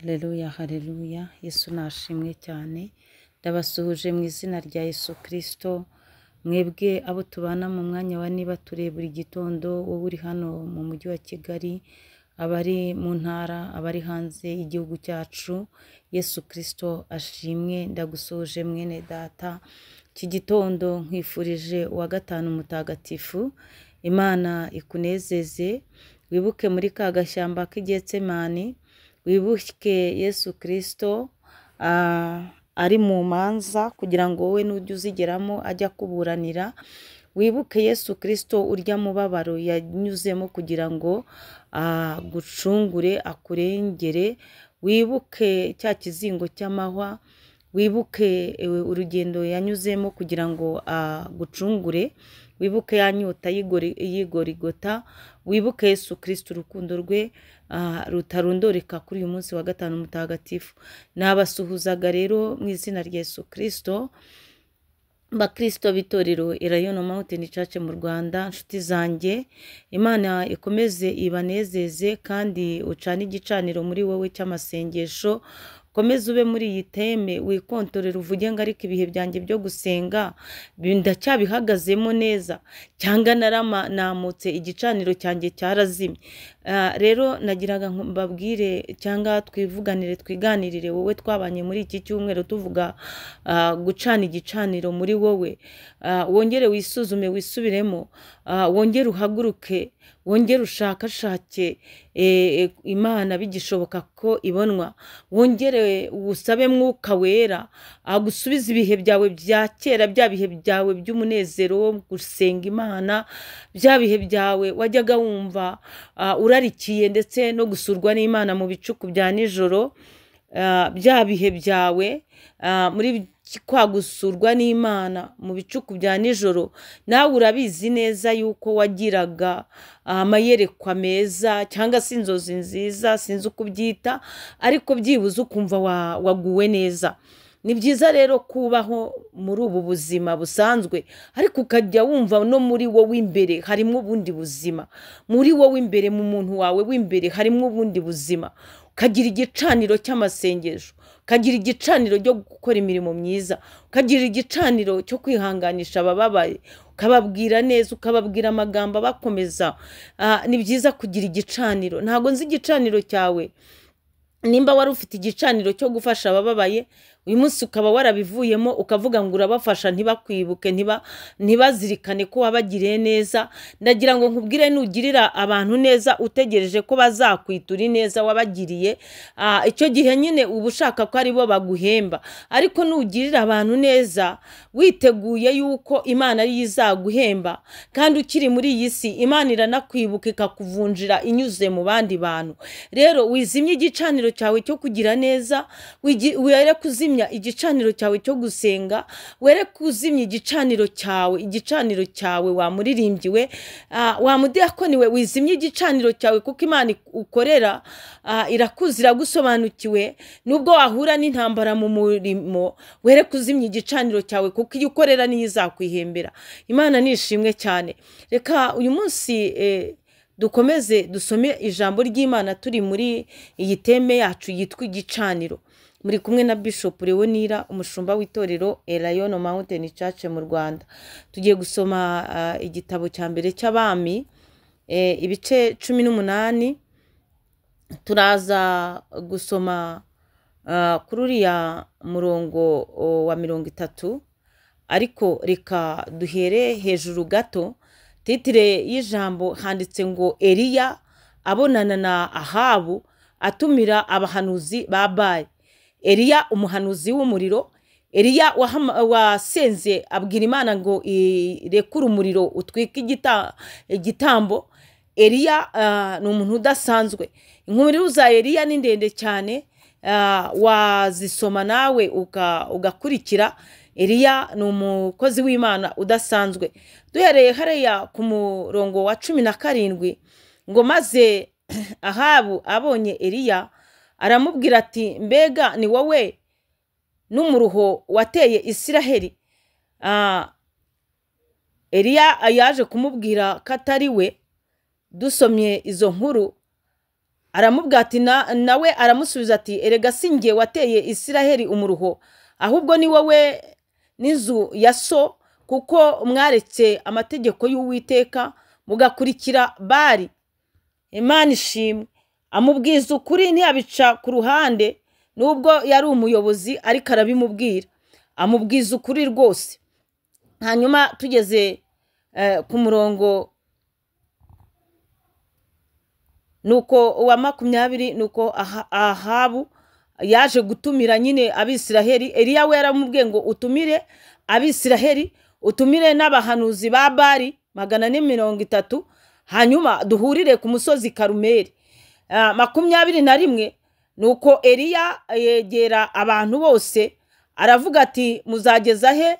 Haleluya, haleluya, Yesu nashimwe cyane. Ndabasuhuje mu izina rya Yesu Kristo. Mwebwe abo tubana mu mwanya wa niba tureba buri gitondo, wowe uri hano mu mujyi wa Kigali, abari mu ntara, abari hanze y'igihugu cyacu, Yesu Kristo ashimwe. Ndagusuhuje mwene data. Iki gitondo nkwifurije uwa gatanu mutagatifu. Imana ikunezeze. Wibuke muri ka gashyamba k'Igetsemani, wibuke Yesu Kristo ari mu manza kugira ngo wowe nujya uzigeramo ajya akuburanira. Wibuke Yesu Kristo urya mubabaro yanyuzemo kugira ngo agucungure, akurengere. Wibuke cya kizingo cy'amahwa, wibuke urugendo yanyuzemo kugira ngo agucungure. Wibuke ya nyota y'Igorigota, wibuke Yesu Kristo urukundo rwe rutarondoreka kuri uyu munsi wa gatanu mutagatifu. Nabasuhuzaga rero mu izina rya Yesu Kristo, bakristo b'itorero Elayono Mountain Church mu Rwanda, nshuti zanjye, Imana ikomeze ibanezeze kandi ucane igicaniro muri wowe cy'amasengesho. Komeza ube muri iyi teme, wikontorere uvuge ngo ariko ibihe byanjye byo gusenga ndacyabihagazemo neza, cyangwa namutse igicaniro cyanjye cyarazimye. Rero nagiraga mbabwire cyangwa twivuganire, twiganirire wowe twabanye muri iki cyumweru tuvuga gucana igicaniro muri wowe. Wongere wisuzume, wisubiremo, wongere uhaguruke, wongere ushakashake Imana bigishoboka ko ibonwa, wongere usabe Mwuka Wera agusubize ibihe byawe bya kera, bya bihe byawe by'umunezero wo gusenga Imana, bya bihe byawe wajyaga wumva urarikiye ndetse no gusurwa n'Imana mu bicuku bya nijoro, bya bihe byawe muri kwa gusurwa n'Imana mu bicuku bya nijoro. Nawe urabizi neza yuko wagiraga amayerekwa meza cyangwa se inzozi nziza, sinzi uko ubyita, ariko byibuze ukumva waguwe neza. Ni byiza rero kubaho muri ubu buzima busanzwe, ariko ukajya wumva no muri wowe imbere harimo ubundi buzima, muri wowe imbere, mu muntu wawe w'imbere harimo ubundi buzima. Ukagira igicaniro cy'amasengesho, ukagira igicaniro cyo gukora imirimo myiza, ukagira igicaniro cyo kwihanganisha abababaye, ukababwira neza, ukababwira amagambo abakomeza. Ni byiza kugira igicaniro. Ntabwo nzi igicaniro cyawe, nimba wari ufite igicaniro cyo gufasha abababaye, uyu munsi ukaba warabivuyemo ukavuga ngo urabafasha ntibakwibuke, ntibazirikane ko wabagiriye neza. Ndagira ngo nkubwire, nugirira abantu neza utegereje ko bazakwitura ineza wabagiriye, icyo gihe nyine uba ushaka ko aribo baguhemba. Ariko nugirira abantu neza witeguye yuko Imana ariyo izaguhemba, kandi ukiri muri iyi si Imana iranakwibuka ikakuvunjira inyuze mu bandi bantu. Rero wizimye igicaniro cyawe cyo kugira neza, were kuzimya igicaniro cyawe cyo gusenga, were kuzimya igicaniro cyawe, igicaniro cyawe wa muririmbyi we, wa mudiyakoni we, wizimye igicaniro cyawe, kuko Imana ukorera irakuzi, iragusobanukiwe. Nubwo wahura n'intambara mu murimo, were kuzimya igicaniro cyawe, kuko iyo ukorera niyo izakwihembera. Imana nishimwe cyane. Reka uyu munsi dukomeze dusome ijambo ry'Imana turi muri iyi teme yacu yitwa igicaniro. Muri kumwe na Bishop Leonira, umushumba w'itorero Elayono Mountain Church mu Rwanda. Tugiye gusoma igitabo cya mbere cy'Abami, ibice 18. Turaza gusoma kuri uriya murongo wa 30, ariko reka duhere hejuru gato. Titire y'ijambo handitse ngo Eliya abonana na Ahabu atumira abahanuzi ba Baali. Eliya umuhanuzi w'umuriro, Eliya wasenze abwira Imana ngo irekure umuriro utwike igitambo. Eliya ni umuntu udasanzwe. Inkuru za Eliya ni ndende cyane, wazisoma nawe ugakurikira. Eliya ni umukozi w'Imana udasanzwe. Duhereye hariya ku murongo wa 17 ngo maze Ahabu abonye Eliya aramubwira ati mbega ni wowe n'umuruho wateye Isiraheli? Eliya yaje kumubwira ko atari we. Dusomye izo nkuru, Aramubwira ati nawe aramusubiza ati erega si njye wateye Isiraheli umuruho, ahubwo ni wowe n'inzu ya so, kuko mwaretse amategeko y'Uwiteka mugakurikira Bali. Imana ishimwe. Amubwiza ukuri ntiyabica ku ruhande, nubwo yari umuyobozi ariko arabimubwira, amubwiza ukuri rwose. Hanyuma tugeze ku murongo nuko wa 20, nuko Ahabu yaje gutumira nyine Abisiraheli. Eliya we yaramubwiye ngo utumire Abisiraheli, utumire n'abahanuzi ba Bali 430, hanyuma duhurire ku musozi Karumeli. 21, nuko Eliya yegera abantu bose aravuga ati muzageza he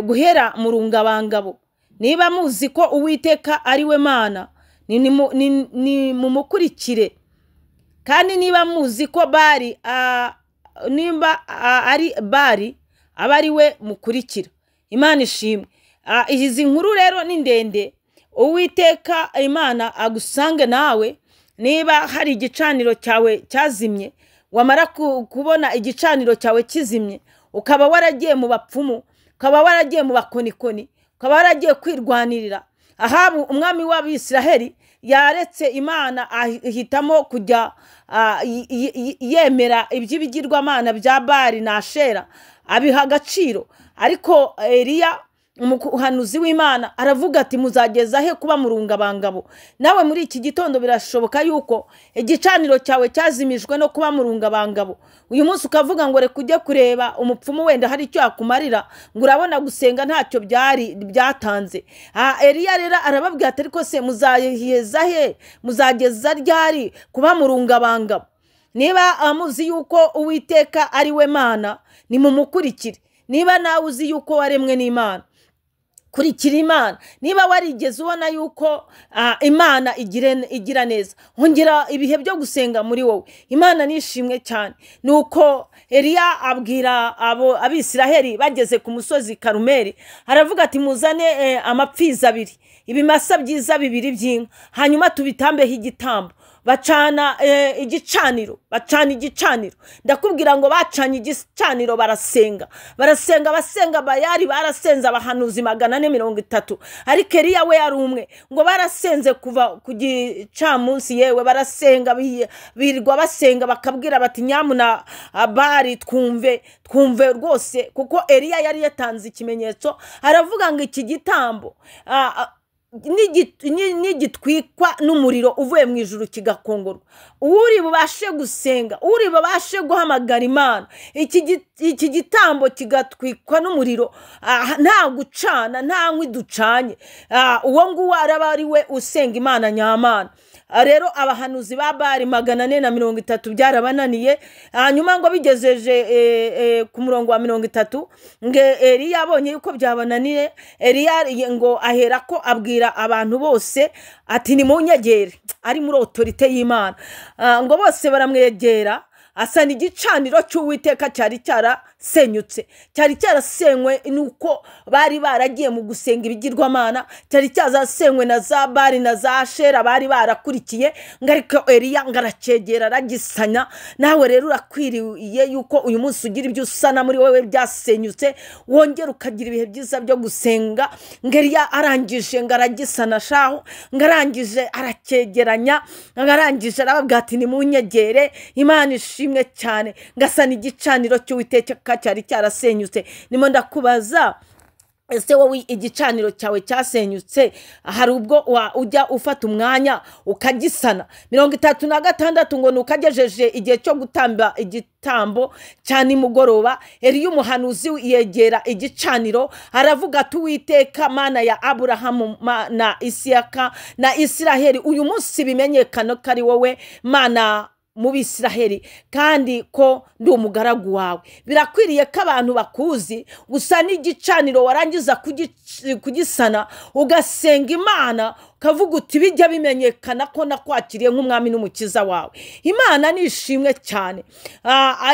guhera mu rungabangabo? Niba muzi ko Uwiteka ari we Mana, ni mumukurikire, kandi niba muzi ko Bali nimba ari Bali aba ari we mukurikira. Imana ishimwe. Izi nkuru rero ni ndende. Uwiteka Imana agusange nawe. Niba hari igicaniro cyawe cyazimye, wamara kubona igicaniro cyawe kizimye, ukaba waragiye mu bapfumu, ukaba waragiye mu bakonikoni, ukaba waragiye kwirwanirira. Ahabu umwami w'Abisiraheli yaretse Imana ahitamo kujya yemera iby'ibigirwamana bya Bali na Ashera, abiha agaciro. Ariko Eliya umuhanuzi w'Imana aravuga ati muzageza he kuba murungabangabo? Nawe muri iki gitondo birashoboka yuko igicaniro cyawe cyazimijwe no kuba murungabangabo. Uyu munsi ukavuga ngo reka ujye kureba umupfumu, wenda hari icyo yakumarira, ngo urabona gusenga ntacyo byari byatanze. Eliya rero arababwira ati ariko se muzaheza he, muzageza ryari kuba murungabangabo? Niba muzi yuko Uwiteka ari we Mana, nimumukurikire. Niba nawe uzi yuko waremwe n'Imana, kurikira Imana. Niba warigeze ubona yuko Imana igira neza, hongera ibihe byo gusenga muri wowe. Imana nishimwe cyane. Nuko Eliya abwira abo Abisiraheli bageze ku musozi Karumeli, aravuga ati muzane amapfizi abiri, ibimasa byiza bibiri by'inka, hanyuma tubitambeho igitambo. Bacana igicaniro, bacana igicaniro. Ndakubwira ngo bacanye igicaniro, barasenga, barasenga, basenga Bayali, barasenze abahanuzi 430, ariko Eliya we yari umwe. Ngo barasenze kuva ku gicamunsi, yewe barasenga, birirwa basenga, bakabwira bati nyamuna Bali twumve, twumve rwose, kuko Eliya yari yatanze ikimenyetso, aravuga ngo iki gitambo nigitwikwa n'umuriro uvuye mu ijuru kigakongorwa, uri bubashe gusenga, uri bubashe guhamagara Imana, iki gitambo kigatwikwa n'umuriro, nta gucana, nta nkwi ducanye, uwo nguwo araba ari we usenga Imana nyamana. Rero abahanuzi ba Bali 430 byarabananiye. Hanyuma ngo bigezeje ku murongo wa 30, nge Eliya abonye yuko byabananiye, Eliya ngo ahera ko abwira abantu bose ati nimunyegere, ari muri autorite y'Imana. Ngo bose baramwegera, asana igicaniro cy'Uwiteka cyari cyarasenyutse, cyari cyarasenywe nuko bari baragiye mu gusenga ibigirwamana, cyari cyazasenywe na za Bali na za Ashera bari barakurikiye. Ngo ariko Eliya ngo aracyegera aragisanya. Nawe rero urakwiriye yuko uyu munsi ugira ibyo usana muri wowe byasenyutse, wongera ukagira ibihe byiza byo gusenga. Ngo Eliya arangije ngo aragisana shaho, ngo arangije aracyegeranya, ngo arangije arababwira ati nimunyegere. Imana ishimwe cyane. Ngasana igicaniro cy'Uwiteka cyari cyarasenyutse. Nimo ndakubaza, ese wowe igicaniro cyawe cyasenyutse, hari ubwo ujya ufata umwanya ukagisana? 36 ngo nukagejeje igihe cyo gutamba igitambo cya nimugoroba, Eliya umuhanuzi yegera igicaniro aravuga ati Uwiteka Mana ya Aburahamu na Isiyaka na Isiraheli, uyu munsi bimenyekana ko ari wowe Mana mu Bisiraheli, kandi ko ndi umugaragu wawe. Birakwiriye ko abantu bakuzi gusa n'igicaniro warangiza kugisana ugasenga Imana, ukavuga uti bijya bimenyekana ko nakwakiriye nk'umwami n'umukiza wawe. Imana nishimwe cyane.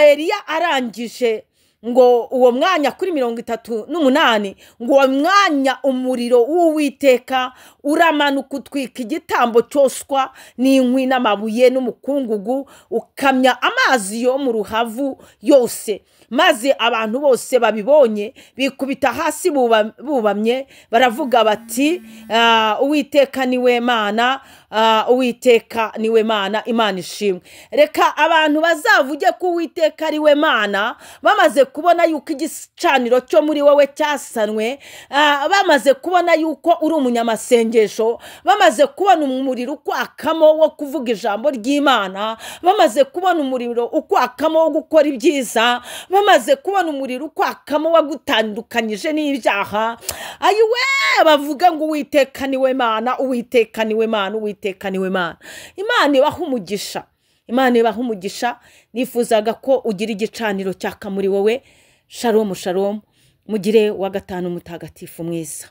Eliya arangije Ngo uwo mwanya kuri 38, ngo uwo mwanya umuriro w'Uwiteka uramanuka utwika igitambo cyoswa n'inkwi n'amabuye n'umukungugu, ukamya amazi yo mu ruhavu yose. Maze abantu bose babibonye bikubita hasi bubamye, baravuga bati Uwiteka niwe Mana, Uwiteka niwe Mana, Imana ishimwe. Reka abantu bazavuge ko Uwiteka ari we Mana bamaze kubona yuko igicaniro cyo muri wowe cyasanwe, bamaze kubona yuko uri umunyamasengesho, bamaze kubona umuriro ukwakamo wo kuvuga ijambo ry'Imana, bamaze kubona umuriro ukwakamo wo gukora ibyiza, bamaze kubona umuriro ukwakamo wagutandukanyije n'ibyaha. Ayiwe, bavuga ngo Uwiteka niwe Mana, Uwiteka niwe Mana, Uwiteka niwe Mana. Imana ibaha umugisha, Imana ibaha umugisha. Nifuzaga ko ugira igicaniro cyaka muri wowe. Shalom, shalom. Mugire wa gatanu mutagatifu mwiza.